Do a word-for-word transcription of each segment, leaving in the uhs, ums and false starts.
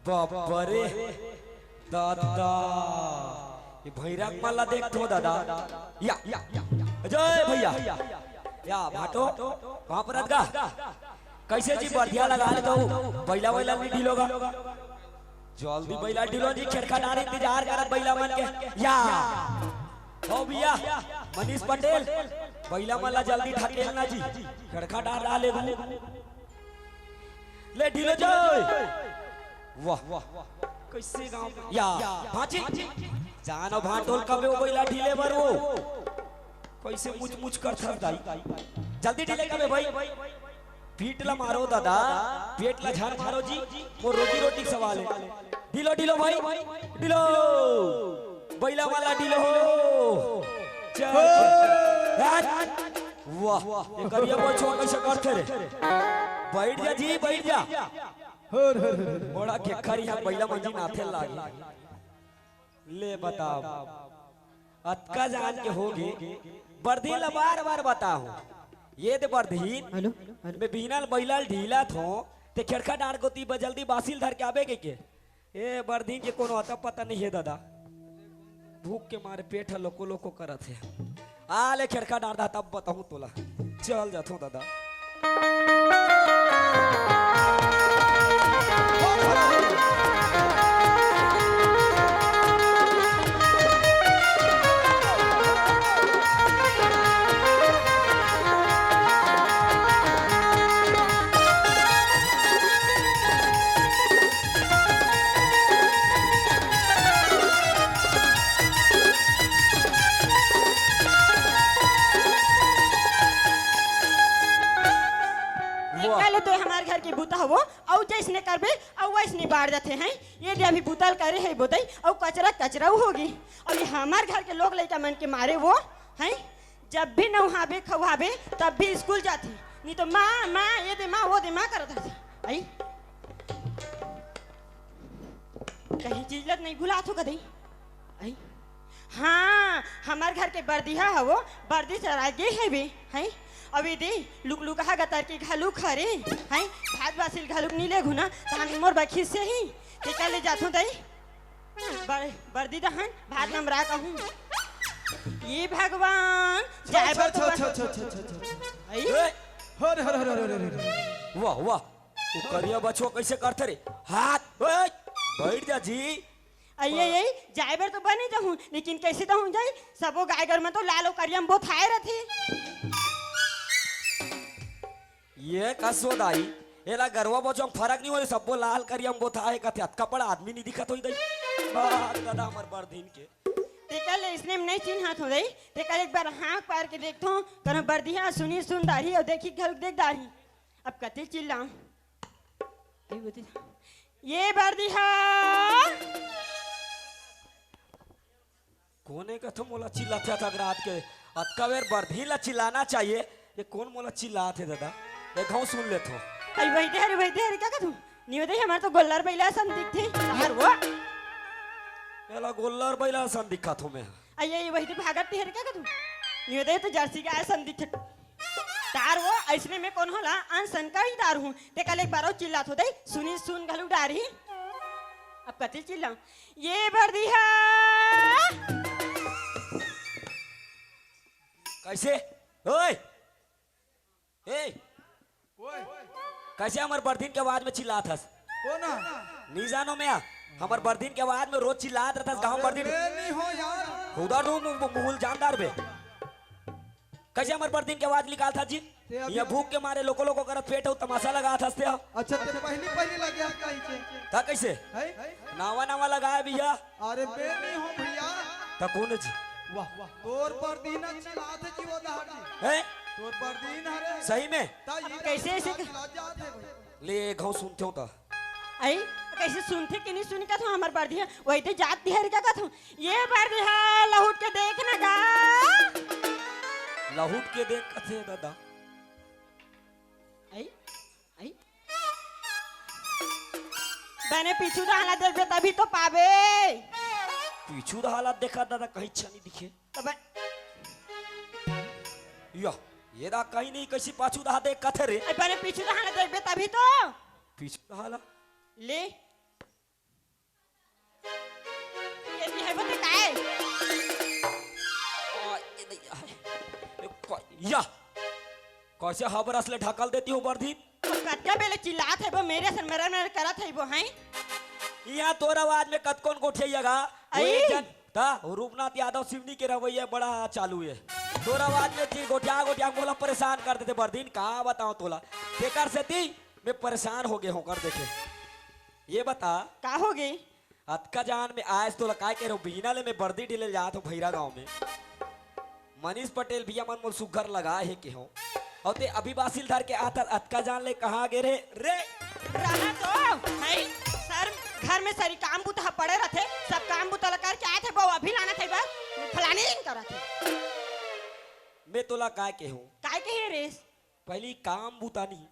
बाप रे, दादा, ये भैरक मन ला देखथो दादा। या, या, या, जय भैया। या भाटो, कहाँ पर रहत गा? कैसे जी बरधिया लगा ले तो बइला वइला नहीं ढिलो गा? जल्दी बइला ढिलो जी, खेड़खा डार इंतजार करत बइला मन के। या, हो भैया, मनीष पटेल, बइला मन ला जल्दी ढकेल ना जी, खेड़खा डार डाले। ले ढिलो जाए। वाह, कैसे गाँव या भांची, जानो भांटोल कबे वो बइला ढीले बर वो। कैसे मुच मुच कर थक दाई। जल्दी ढीले कबे भाई। पीठ ला मारो दादा, पेट ला झन मारो जी, मोर रोजी रोटी के सवाल है। ढीलो, ढीलो भाई, ढीलो। बइला वाला ढीलो हो। चल, चल। वाह, ये करिया बछवा कैसे करथे रे? बैठ जा जी, बैठ जा। हर, हर, हर, हर। बड़ा खेखर यहाँ बइला मन जी नाथे लागे। ले बताओ, अतका जान के होगे, बरधीन ला बार बार बताओ। ये दे बरधीन, हेलो, हेलो। मैं बिहनल बइला ल ढीलत हों, ते खेड़खा डार कोती ब-, जल्दी बासी ल धर के आबे कहिके। ए, बरधीन के कोनो अता पता नहीं है दादा। भूख के मारे पेट ह लोको लोको करत हे। आ ले खेड़खा डार दा, तब बताहूँ तोला। चल जाथों दादा। वाह। एका ले तो हमार घर के बूता हवो, अउ जइसने करबे, अउ वइसने बाढ़ जाथे, हैं? ये दे अभी बूता ल करे हे बोतई, अउ कचरा कचरा होगी। अउ ये हमार घर के लोग लइका मन के मारे वो, हैं? जब भी नउहाबे, खउहाबे, तब भी स्कूल जाथे, नहीं तो माँ, माँ, ये दे माँ, वो दे माँ करत रहथे। आई? कहीं चीज लत नहीं भुलात हो कदई। आई? हाँ, हमार घर के बरदिहा हवो, बरदी चरा गे हेबे, हैं? अबे दे, लुकलुकहा गतर के घलुक हरे, हैं? भात बासी ल घलुक नी लेगहूँ ना, त हम मोर बखिस से ही, तेकर ले जाथों दई। बर-, बरदी दहन, भात नमरा कहूँ। ये भगवान, जाए बर तो अच्छा, बन- अच्छा, अच्छा, अच्छा, अच्छा, अच्छा। आई? ए, हर, हर, हर, हर, हर, हर। वाह, वाह, वो करिया बछवा कैसे करथे रे? हाथ, ए, बैठ जा जी। अइये, अइये, जाए बर तो बने जाहूँ, लेकिन कैसे जाहूँ जाई? सबो गाय गरु मन तो लाल अउ करिया म बोथाए रथे। ये कस हो दाई, एला गरवा बछवा म फरक नहीं होय, सब्बो लाल करिया म बोथाए कथे, अतका बड़ आदमी नहीं दिखत होई दाई। बाप दादा हमर बरधीन के। तेकर ले इसने म नहीं चिन्हात हो दाई, तेकर एक बार हाँक पार के देखथों, कोनो बरदिहा सुनी सुन दारही अउ देखी घलुक देख दारही। अब कते चिल्लाऊं? ये बरदिहा। कोन ए कथो मोला चिल्लाथे अतक रात के? अतका बेर बरधीन ला चिल्लाना चाहिए। ये कोन मोला चिल्लात हे दादा? एक घाव सुन लेथो। अई वही दे हरे, वही दे हरे, का कथू? नियो दे, हमार तो गोल्लर बइला असन दिखथे। हर वो। एला गोल्लर बइला असन दिखत हो मैं। अई, अई वही दे भागत दे हरे, का कथू? नियो दे तो जर्सी गाय असन दिखथे। तार वो, अइसने में कोन होला अनसन कही दार हूँ। तेकर ले एक बार अउ चिल्लात हो दे, सुनी सुन घलू डारही। अब कति चिल्लाऊं? ये बरदिहा। कैसे? ओए! ए! ओए! कैसे हमर बरधीन के आवाज में चिल्लात हस? कोन? नी जानो मैं, हमर बरधीन के आवाज में रोज चिल्लात रहथस, गाँव अरे बरधीन। मैं नहीं हो यार। खुदा नू मु-, मु-, मुहुल जानदार बे। कैसे हमर बरधीन के आवाज निकालथस जी? ते अभी ये भूख के मारे लोको लोको करत पेट अउ तमाशा लगात हस ते ह। अच्छा, ते पहली पहली लगे हस कहीं से। त कैसे? है? नावा नावा लगाए भैया। अरे बे नहीं हो भैया। त कोन जी? वाह, वाह। तोर बरधीन चिल्लात हे जी वो दहाड़ी। हैं? तोर बरधीन हरे। सही में? त ये कैसे ऐसे चिल्ला जात हे भाई। ले घाव सुनथों त। अई, कैसे सुनथे कि नहीं सुनी कथो हमर बरदिहा, वही ते जात दिहा रे का कथो। ये बरदिहा, लहुट के देख ना गा। लहुट के देख कथे दादा। अई, अई। बने पीछू डहला देखबे तभी तो पाबे। पीछू डहला देखा दादा, कहीं छनी दिखे। तब या, ये दा कहीं नहीं, कैसी पाछू डहा देख कथे रे। अई, बने पीछू डहला देखबे तभी तो। पीछू डहला? ले। ये भी है, वो तो काय? आ, ये नहीं है। ये को-, या! कैसे हबरस ले ढकल देती हो, बरदी? तो कतका बेले चिल्लात है वो, मेरे से मरर मरर करत है वो, हैं? यहाँ तोर आवाज में कतकोन गोठिया गा। आई? वो एक जन था, रूपनाथ यादव सिवनी के रवैया बड़ा चालू है। तोर आवाज में जी गोठिया गोठिया मोला परेशान कर देते बरदीन, का बताओ तोला। तेकर सेती मैं परेशान हो गए हों कर देखे। ये बता, का हो गई? अतका जान में आज तोला काय कह रहे हो, बिहना ले मैं बरदी ढिले जात हों भैरा गांव में। मनीष पटेल भैया मन मोर सुग्घर लगा हे के हो। और ते अभी बासिल धर के आता अतका जान ले कहाँ गे रे? रे! रहा तो, है, सर, घर में सरी काम बुता पड़े रहते, सब काम बुता ला करके आए थे, वो अभी लाना था बस, फलाने दिन करा थे। मैं तोला काय के हूँ? काय के हे रेस? पहली काम बुता नहीं,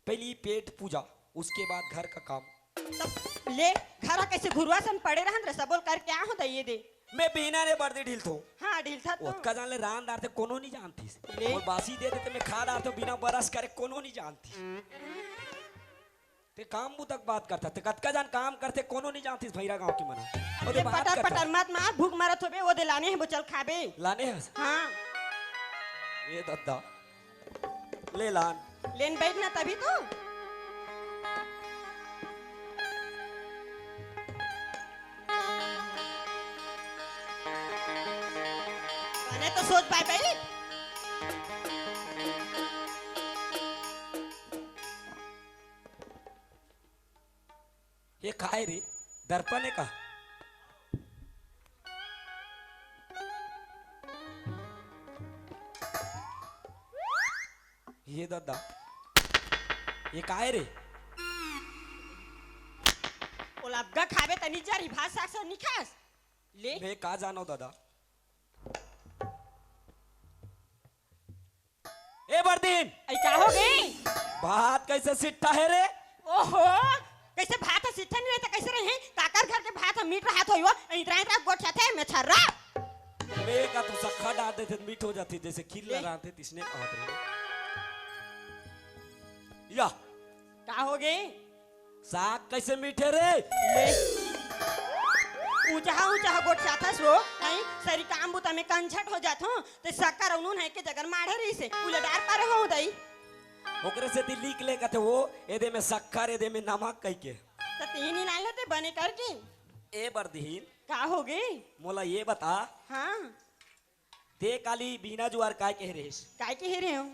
पहली पेट पूजा, उसके बाद घर का काम। तब ले, घर कैसे घुरुआ सन पड़े रहन रे, सबोल करके आ हो दइए दे। मैं बिना रे बरदी ढिलथो। हाँ, ढिलथा तो। ओतका जान ले रान डारथे कोनो नहीं जानतीस। ले। और बासी दे देते मैं खा डारथो बिना बरस करे कोनो नहीं जानतीस। ते काम बुतक बात करता, ते कतका जान काम करते कोनो नहीं जानतीस भैरा गांव की मना। और ये ये बात पटर करता। पटर मत मार, भूख मारत होबे, वो दे लाने हैं, वो चल खाबे। लाने हस? हाँ। ये दद्दा। ले लान। लेन बैठ ना तभी तो। मैंने तो सोच पाए भाई। ये काय रे? दर्पण है का? ये दादा, ये काय रे? ओला अबगा खाबे तनी जरी भात साग से निखास। ले। मैं का जानो दादा? ए बरदीन, आई का हो गई? भात कैसे सिट्ठा है रे? ओहो, कैसे भात ह सिट्ठा नहीं रहता, कैसे रहे? काकर घर के भात ह मीठ रहत होई वो, इतरा इतरा गोठियाथे में छर्रा। मैं का तू सक्खा डाल देते त मीठ हो जाती, जैसे खीर ले। लगा थे तिसने कहत रहे। या। का हो गई? साग कैसे मीठे रे? ले। ऊंचा ऊंचा गोठियाथस वो, नहीं, सरी काम बुता में कंझट हो जात हो, ते शक्कर अउ नून है के जगह माढ़े रही से, उले डार पारे हो दई। ओकरे सेती लिख ले कथे वो, एदे में शक्कर, एदे में नमक कहिके। त तीन ही लाइन लेते बने करके। ए बरदीन। का हो गई? मोला ये बता। हाँ। ते काली बिहना जुआर काय कहे रहेस? काय कहे रहे हो?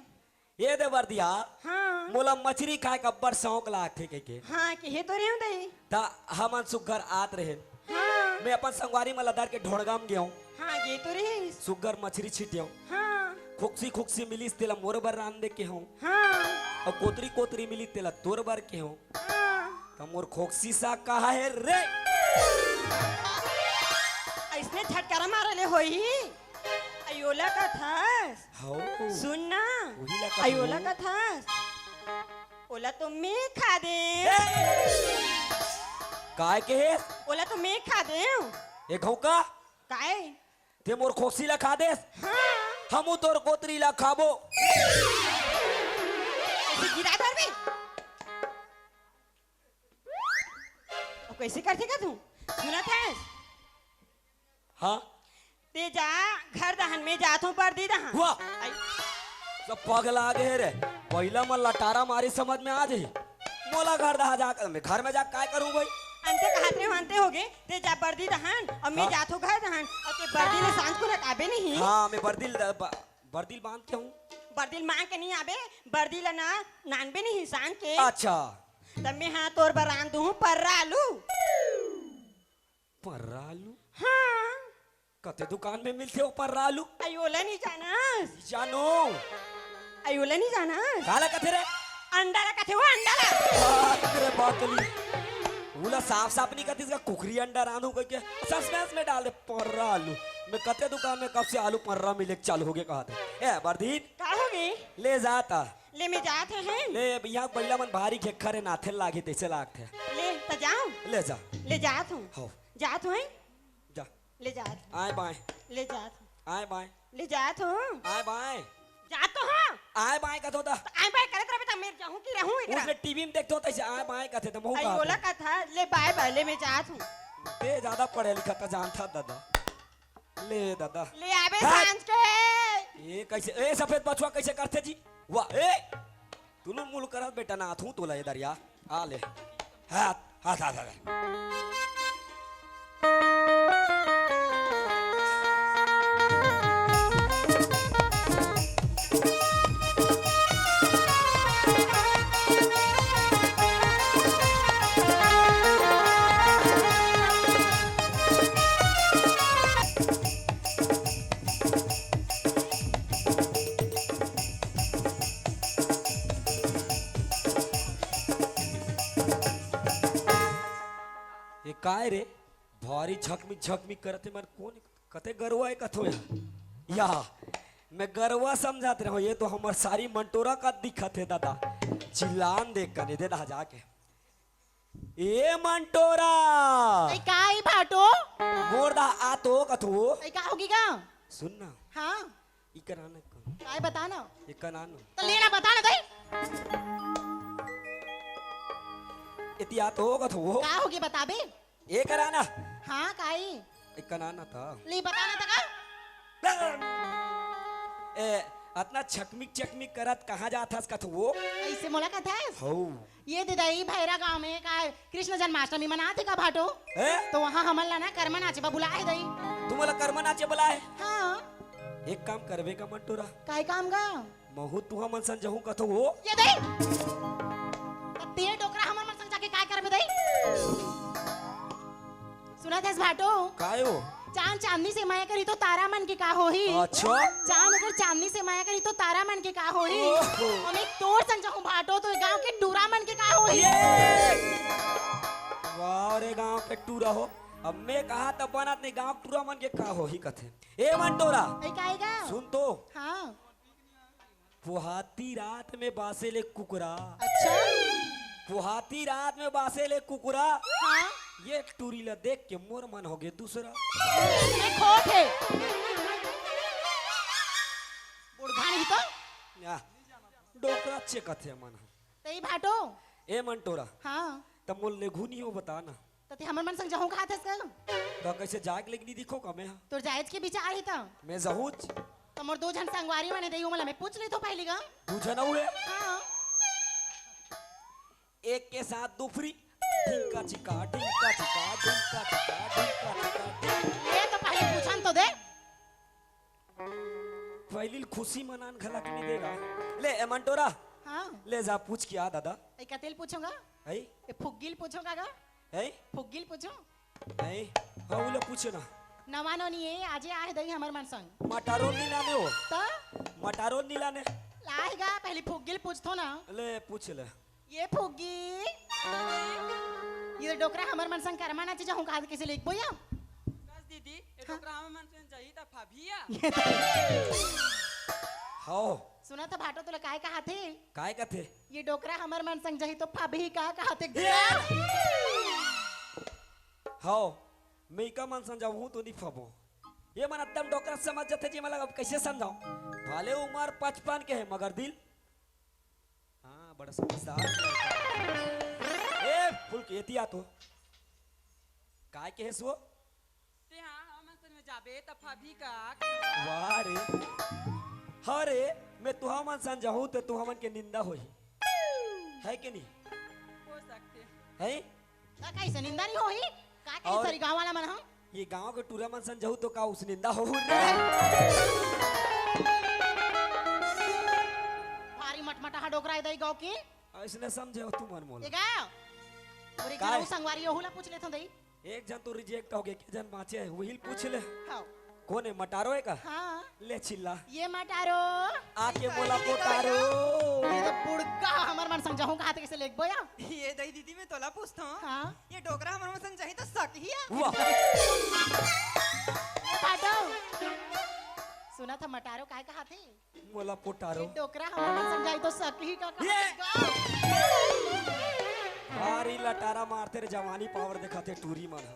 ये दे बरदिया। हाँ। मोला मछरी खाए का अब्बड़ शौक लागथे कहिके। हाँ, कहे तो रहे हो दई। त हमन सुग्घर आत रहे। हाँ। मैं अपन संगवारी मन ला धर के ढोड़गा म गेंव। हाँ, गे तो रहे। सुग्घर मछरी छीटेंव। हाँ। खुक्सी खुक्सी मिलिस तेला मोर बर रांध दे केहेंव। हाँ। अउ कोतरी कोतरी मिलिस तेला तोर बर केहेंव। हाँ। त मोर खोक्सी साग कहाँ हे रे? अइसने झटकारा मारे ले होही। अयोला कथस। हौ। सुन ना। उही ला कथस। अयोला कथस। ओला तो मैं खा दे। ए! काय कहे? ओला तो मैं खा दे। ए घौका। काय? ते मोर खोक्सी ला खा देस? हाँ। हमू तोर कोतरी ला खाबो। ऐसे गिरा धर बे। ओ कैसे करथे का तू? सुनत हस? हाँ। ते जा, घर दहन में जात हूँ, बरदी दहन। वाह। आई। सब पगला गे रे। पहिला मन लटारा मारी समझ में आ जाही। मोला घर दहा जा, मैं घर में जा काय करूँ भाई? अंते कहत रहे हो, अंते हो गे। ते जा बरदी दहन, अउ मैं हाँ। जात हूँ घर दहन, अउ ते बरदी ले सांझ को लटाबे नहीं। हाँ, मैं बरदी ल-, ब-, बरदी ल बांध के हूँ। बरदी ल मांग के नहीं आबे, बरदी ल ना, नानबे नहीं सांझ के। अच्छा। तब मैं हाँ तोर बर रांध दूँ पर्रा आलू। पर्रा आलू? हाँ। कते दुकान में मिलथे वो पर्रा आलू? अई ओला नहीं जानस? नहीं जानो। अई ओला नहीं जानस? काला कथे रे? अंडा ला कथे वो, अंडा ला। बाप रे बातली। ओला साफ साफ नहीं कथिस का कुकरी अंडा रांधू कहिके। सस्पेंस में डाल दे पर्रा आलू। मैं कते दुकान में कब से आलू पर्रा मिले चालू हो गए कहा था। ए बरदीन। का हो गई? ले जाता। ले मैं जात है, हैं? ले यहाँ बइला मन भारी घेखर है, नाथे लागे तैसे लागथे। ले त जाओ। ले जा। ले जात हूँ। हो। जात हूँ, हैं? जा। ले जात हूँ। आए बाएं। ले जात हूँ। आए बाएं। ले जात हूँ। आए बाएं। जात तो हूँ। आए बाएं कथो ता। त आए बाएं करत रहे त मैं जाहूँ कि रहूँ एकरा? उसने टीवी में देखते हो तैसे आए बाएं कथे त महू आई बात ओला है। कथा, ले बाय बाय, ले मैं जात हूँ। ते ज्यादा पढ़े लिखा त जानथा दादा। ले दादा। ले आबे हट। सांझ के। ए, कैसे, ए, सफेद बछवा कैसे करथे जी? वाह, ए, तुलुल मुल करत बेटा, ना थू तोला ए दरिया। आ ले। हाथ, हाथ, हाथ, हाथ। ये काय रे? भारी झकमिक झकमिक करत हे मन। कोन कते गरुवा हे कथो या? या, मैं गरुवा समझत रहो, ये तो हमर सारी मंटोरा का दिखत हे दादा। चिल्लान दे कने दे दा जाके। ए मंटोरा। ए, का ई भाटो? मोर दा आ तो कथो। ए, का होगी गा? सुन ना। हाँ। इकर आना का? काय बता ना। इकर आना। त ले ना बता ना दई। इति आ तो कथो। का होगी बताबे? ए करा ना। हाँ, काई? ए कना ना था। ले बता ना तका। ए, अतना छकमिक छकमिक करत कहाँ जात हस कथो? ऐसे मोला कथस? हौ। ये दे दई भैरा गांव में का कृष्ण जन्माष्टमी मनाथे का भाटो? ए? तो वहाँ हमन ला ना कर्मा नाचे बा बुलाए दई। तुमला कर्मा नाचे बुलाए? हाँ। एक काम करबे का मंटोरा? काय काम गा? महू तुहा मन सन जहूं कथो हो। ये दे। त ते डोकरा हमर मन संग जाके काय करबे दई? सुनत हस भाटो? काय हो? चांद चांदनी से मया करी तो तारा मन के का होही? अच्छा। चांद अगर चांदनी से मया करी तो तारा मन के का होही? ओहो। अउ मैं तोर संग जहूं भाटो तो गांव के टूरा मन के का होही? ये। वाह रे गांव के टूरा हो। अब मैं कहा त बनत नहीं, गांव के टूरा मन के का होही कथे। ए मंटोरा। ए काई गा? सुन तो। हाँ। पोहाती रात में बासे ले कुकरा। अच्छा। पोहाती रात में बासे ले कुकरा। हाँ। ये टूरी ला देख के मोर मन होगे दूसरा। मैं खोट हे। बुढ़घा नहीं तो। या, डोकरा अच्छे कथे मन। तई भाटो। ए मंटोरा। हाँ। त मोर लेघू नहीं हो बता ना। त ते हमर मन संग जहूं कहाथस का? त कैसे जाग लेकिन दिखो का मैं? तोर जायज के विचार हे त? मैं जहूच। त मोर दो झन संगवारी मने देई, ओमन ला मैं पूछ लेथों पहिली गा। दू झन अउ हे? हाँ। एक के साथ दू free। ढिंका चिका, ढिंका चिका, ढिंका चिका, ढिंका चिका, ढिंका। ये तो पहिली पूछन तो दे। पहिली खुशी मनान घलक नहीं देगा। ले, ए मंटोरा। हाँ। ले जा, पूछ के आ, दादा। ए, कतेल पूछों गा? है? ए, फुग्गिल पूछों का गा? है? फुग्गिल पूछों? है? हाँ, वो ले पूछे ना। नवा नोनी ए, आजे आहे दई हमर मन संग। मटारो नहीं लाने हो? त? मटारो नहीं लाने? लाएगा, पहिली फुग्गिल पूछथों ना। ले, पूछ ले। ये फुग्गी। ये डोकरा हमर मन संग करमा नाचे जहूं कहाथे कइसे लेगबो या? कस दीदी, ये हाँ। डोकरा हमर मन संग जाही त फाभी या? ये तो हौ। सुना त भाटो तोला काय कहाथे? काय कथे? ये डोकरा हमर मन संग जाही तो फाभी का कहाथे? ये हौ, मैं इका मन संग जाहूं तो नहीं फाबो। ये मन एकदम डोकरा समझ जाथे जी, मतलब अब कैसे समझाऊं? भले उमर पचपन के हे मगर दिल हाँ, बड़ा समझदार लड़का। ए, फुल के एती आ तो। काय कहेस वो? ते हाँ, हमन संग में जाबे त फाभी का? वाह रे। हाँ रे, मैं तुहा मन संग जाहूं त तुहा मन के निंदा होही। है के नहीं? हो सकथे। है? त कइसे निंदा नहीं होही? का कही और सरी गाँव वाला मन ह? ये गाँव के टूरा मन सन जहू तो का उस निंदा होहू रे? भारी मटमटाहा डोकरा ए दई गाँव के। अइसने समझे हो तुमन मोला। ए गा, मोर एक काय? झन अउ संगवारी ओहू ला पूछ लेथों दई। एक झन तो reject होगे, के झन बाँचे हे, उही ल पूछ ले। हाँ। कोन हे, मटारो हे का? हाँ। ले छिल्ला। ये मटारो। आके मोला पोटारो। ये तो बुड़का हमर मन संग जहूं कहाथे कइसे लेगबो या? ये दई दीदी, मैं तोला पूछथों। हाँ। ये डोकरा हमर मन संग जाही त सकही या? वाह। ये भाटो। सुनत ह मटारो काय कहाथे? मोला पोटारो। ये डोकरा हमर मन संग जाही त सकही का ये। कहाथे गा? भारी लटारा मारथे रे, जवानी power देखाथे टूरी मन ह।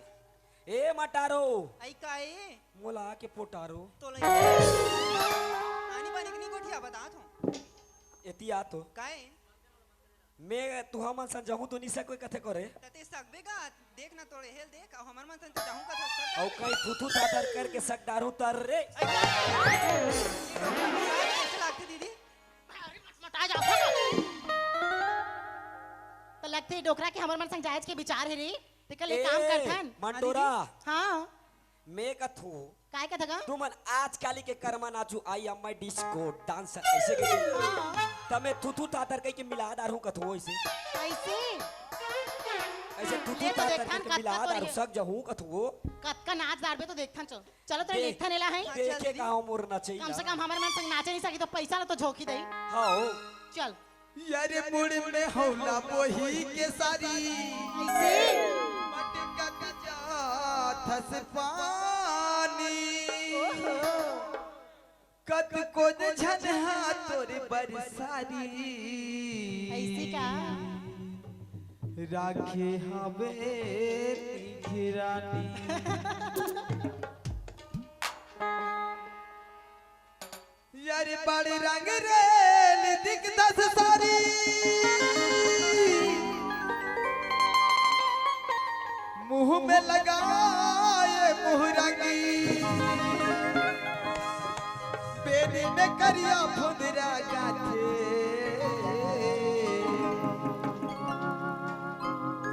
ए मटारो। अई का ए? मोला आके पोटारो। तोला आनी बानी के नहीं गोठिया बतात हों। एती आ तो। काय? मैं तुहा मन सन जहूं तो नहीं सकोय कथे को रे। त ते सकबे गा, देख ना तोरे हेल देख, अउ हमर मन सन तो जहूं कथे सक अउ कहीं थुथु थाथर करके सक डारू तर रे। कैसे लागथे दीदी? अरे मटमटा जाबो ना। त लगथे डोकरा के हमर मन संग जायज के विचार हे रे। तेकर ले ए, काम करथन। मंडोरा। हाँ। मैं कथू। काय कथा गा? तुमन आज काली के करमा नाचू, I am my disco dancer, ऐसे कहिके। हाँ। त मैं थुथु थाथर कहिके मिला डारहूं कथू ऐसे। ऐसे? ऐसे थुथु ले तो थाथर देखथन कहिके मिला कतका डारहूं, तोर सक जहूं कथू। कतका नाच डारबे तो देखथन चल। चलो तोर देख, देखथन एला है। देखे का हो मोर नचई कम से ला। कम हमर मन संग नाचे नहीं सकी तो पैसा ला तो झोंकी दई। हाँ। चल। यारे मुड़ में हौला बोही के सारी। ऐसे? मटका के जाथस पानी। ओहो। कत को झनहा तोरे बरसारी। ऐसे का? राखे हवे निगरानी। यार बड़ रंग रेल दिख दस सारी, मुंह में लगाए मुंह रंगी, बेनी में करिया फुंदरा गाथे,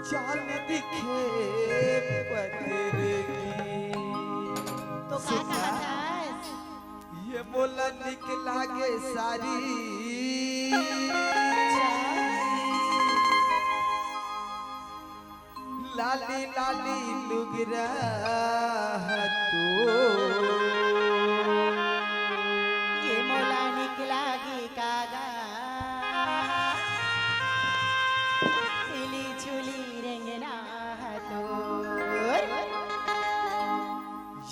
चाल दिखे पतरगी। तो का सुधा। कहा था? ये मोला निक लागे सारी। लाली लाली लुगरा तू। ये मोला निक लागे कागा। इली झुली रेंगना तू।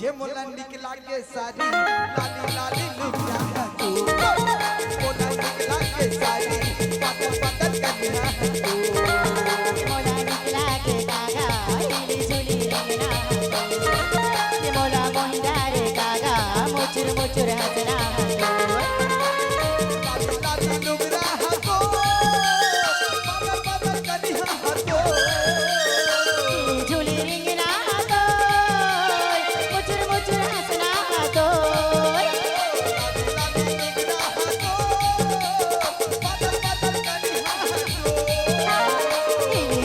ये मोला निक लागे सारी, लाली लाली लुगरा तू। मोला निक लागे सारी, पातर पातर कनिहा तू। मोला निक लागे कागा, हिली झुली रंगना तू। ये मोला मोहिंदा रे कागा, मुचुर मुचुर हंसना तू। लाली लाली लुगरा तू। पातर पातर कनिहा तू। झुली रिंगना तोर, मुचुर मुचुर हंसना तोर।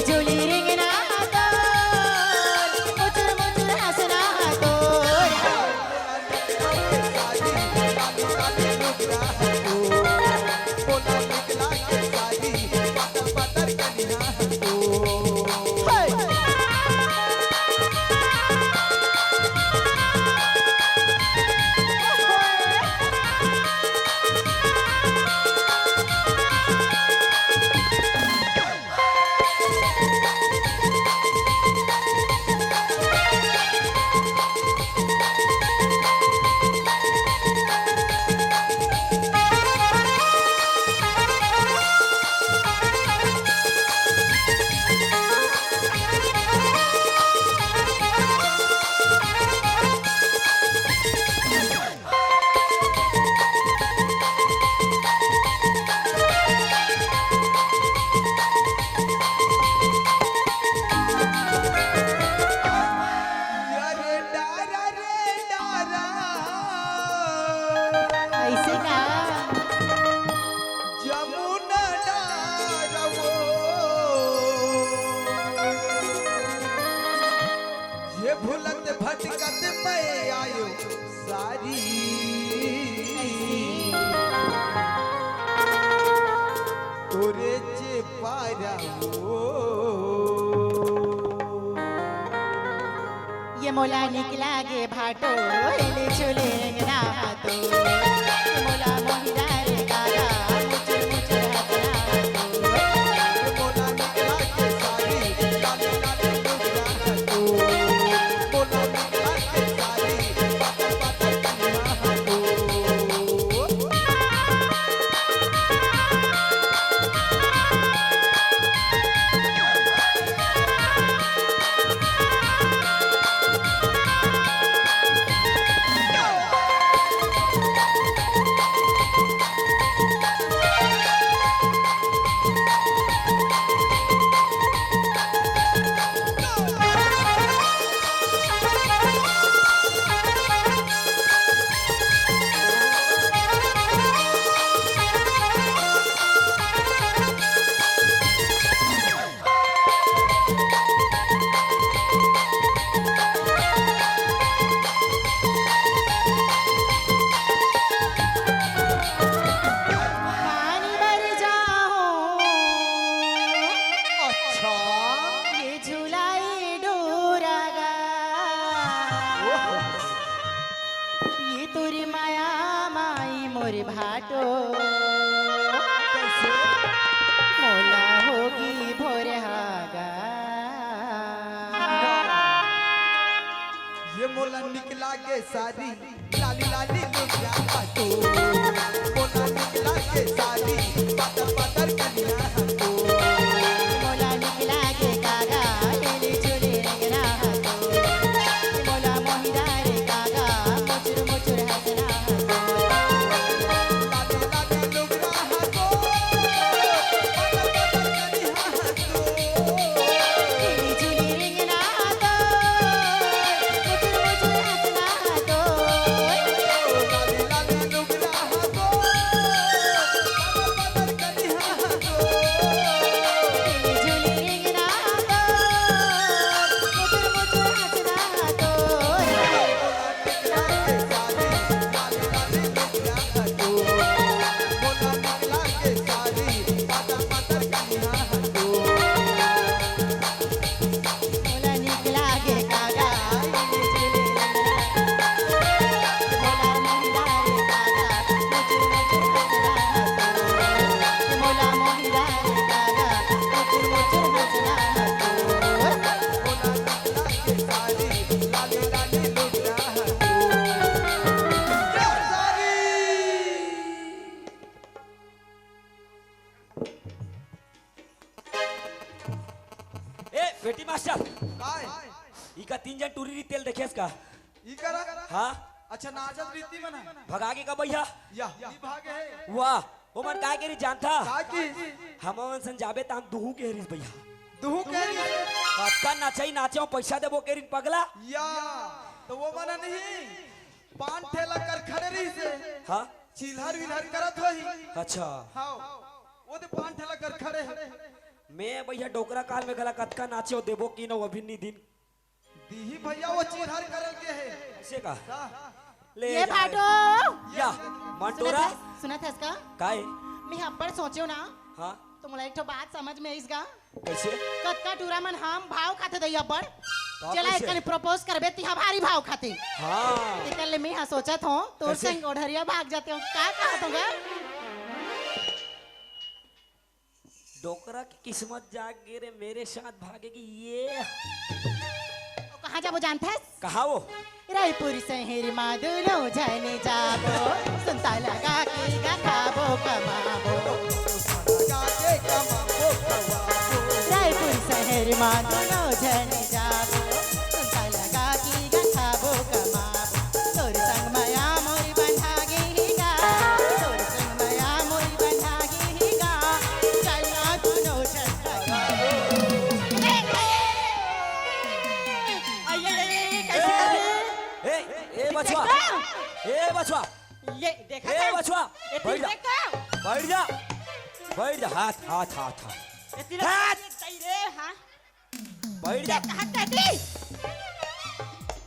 झुली रिंगना तोर, मुचुर मुचुर हंसना तोर। अरे डारा रे डारा। ऐसे का? जमुना डारा वो। ये भुलत भटकत मैं आयो सारी। तोरे चेपारा वो। ये मोला निकला गे भाटो, हिली झुली रेंगना हाथो। ये मोला मोहिरा रे कारा, मुचुर मुचुर हंसना हाथो। ये मोला निकला गे सारी, लाली लाली लुगरा हाथो। मोला निकला गे सारी, पातर पातर कनिहा हाथो। अरे भाटो, मोला होगी भोरहागा। ये मोला निकला के सारी, लाली लाली लुटिया तू। मोला निकला के सारी, पातर पातर कनिया तू। मोला निकला के कागा, लेली चुली रेंगना तू। मोला मोहिरा रे कागा, मुचुर मुचुर हंसना तू। लाली लाली लुगरा तू। पातर पातर कनिया तू। लेली चुली रेंगना तू। मुचुर मुचुर हंसना तू। लाली लाली लुगरा तू। ए, बेटी मास्टर, काय? इका तीन झन टूरी रीति ल देखेस का? इकरा? हाँ। अच्छा, नाचत रीति मन ह? भगा के का भैया? या, ई भागे हे। वाह, ओमन काय करी जानथा? का की? हमन सन जाबे त हम दुहू के हरिस भैया। दुहू के हरिस? कतका नचई नाचे, पैसा देबो के रिन पगला? या, त ओमन नहीं, पान ठेला कर खड़े रहिस हे। हाँ? चिल्हर विल्हर करत होही। अच्छा। हाँ, वो दे पान ठेला कर खड़े हे। मैं भैया डोकरा काल में घला कतका नाचे, देबो कि न, वो भी नी दिन। दीही भैया, वो चिल्हर करल के हे। ऐसे का? हाँ। ले ये जा। भाटो। या, मंटोरा। सुनत हस, सुनत हस का? काय? मैं अब्बड़ सोचेव ना। हाँ। तो मोला एक ठो बात समझ में आइस गा। कैसे? कतका टूरा मन हम भाव खाथे दई अब्बड़। तो चला कैसे? एक कनी propose करबे, तिहा भारी भाव खाथे। हाँ। एकर ले मैं हा सोचत हों, तोर कैसे? संग ओढ़रिया भाग जाते हों। का कहत हों गा? डोकरा की किस्मत जाग गे रे, मेरे साथ भागेगी ये। तो कहाँ जाबो जानथस? कहाँ वो? रायपुर शहर मा दुनो झने जाबो, सुनता लगा के गा खाबो कमाबो। रायपुर शहर मा दुनो झने जाबो, सुनता लगा के गा खाबो कमाबो। तोर संग मया मोर बंधा गे हे गा, तोर संग मया मोर बंधा गे हे गा, चल ना दुनो झन कमाबो। अरे, अरे, अरे, कैसे कर रहे? ए, ए, बचवा। देखो। ए, बचवा। ये, देखा ए, था? बचवा। ये बैठ जा। देखो। बैठ जा। बैठ जा। हाथ, हाथ, हाथ, हाथ। ये तिलक हाथ। ये दई रे, हाँ। बैठ जा। ये हाथ दे दी।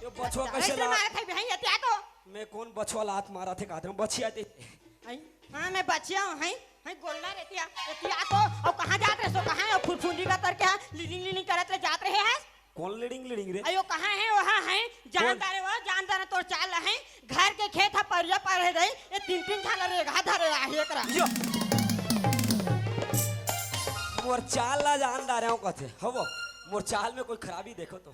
ये बचवा कैसे ऐसे ला- मारा था भाई, ये क्या तो? मैं कौन बचवा लात मारा थे, कादम बचिया थे। हैं? हाँ, मैं बचिया हूँ, हैं? हैं, गोल्ला रहती है, रहती है तो, और कहाँ जात रहे सो, कहाँ है, और फुरफुंदी का तर क्या, लीलिंग लीलिंग करत रहे, जात रहे हैं? कौन लीडिंग लीडिंग रे? अयो, कहाँ है, वहाँ है, कौन? जानता रहे वो, जानता रहे तोर चाल है, घर के खेत है, परिया पर है रही, ये तीन तीन झाला रे, घा धरे आहे एकरा। यो। मोर चाल ला जानता रहे हो कथे, हवो, मोर चाल में कोई खराबी देखो तो।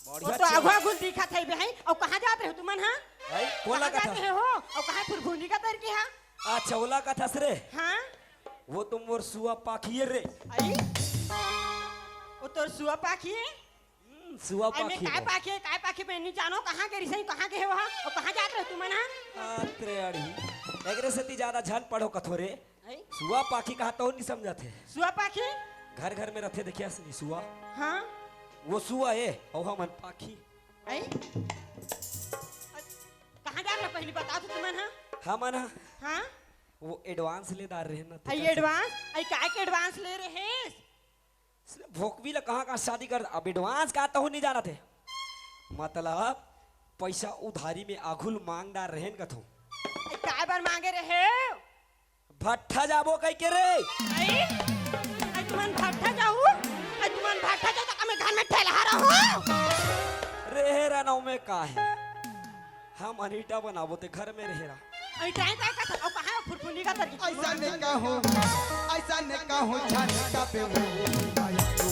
वो बढ़िया तो चाल। अघुआ घुल दिखत है बे, हैं? और कहाँ जात रहे हो तुमन, हाँ? भाई, कौन कहाँ लगा जात था? रहे हो? और कहाँ फुरफुरी का तर के, हाँ? अच्छा, ओला कथस रे? हाँ? वो तो मोर सुआ पाखी है रे। आई? वो तोर सुआ पाखी है? हम्म, सुआ आई, मैं पाखी काय है। पाखी है, काय पाखी मैं नहीं जानो, कहाँ के रिसई, कहाँ के है वहाँ? और कहाँ जात रहे हो तुमन, हाँ? अरे अड़ी, एकरे सेती ज्यादा झन पढ़ो कथो रे। आई? सुआ पाखी कहा तो नहीं समझत है। सुआ पाखी? घर घर में रथे, देखिया सनी सुआ। हाँ। वो सुआ है, और हमन पाखी। आई? कहाँ जात रहे पहली बताओ तो तुमन, हाँ? हमन, हाँ? हाँ? वो advance ले दार रहे ना, आई तेकर से। Advance? आई काय के advance ले रहे? भोकवी ला कहाँ, कहाँ शादी कर, अब advance का तहु नहीं जानत है। मतलब, पैसा उधारी में आघुल मांग डार रहेन कथो। आई काय बर मांगे रहे? भट्ठा जाबो कह के रे। आई? आई तुमन भट्ठा जाऊ? आई तुमन भट्ठा जाऊ तो मैं घर में ठेलहा रहूं? रे हे रनौ में का है? हम अनीटा बनाबो, ते घर में रहे रहा। अरे टाइम काय का था? और कहाँ फुरफुरी का तरकी? ऐसा ने कहूँ, ऐसा ने कहूँ, जाने का पे वो।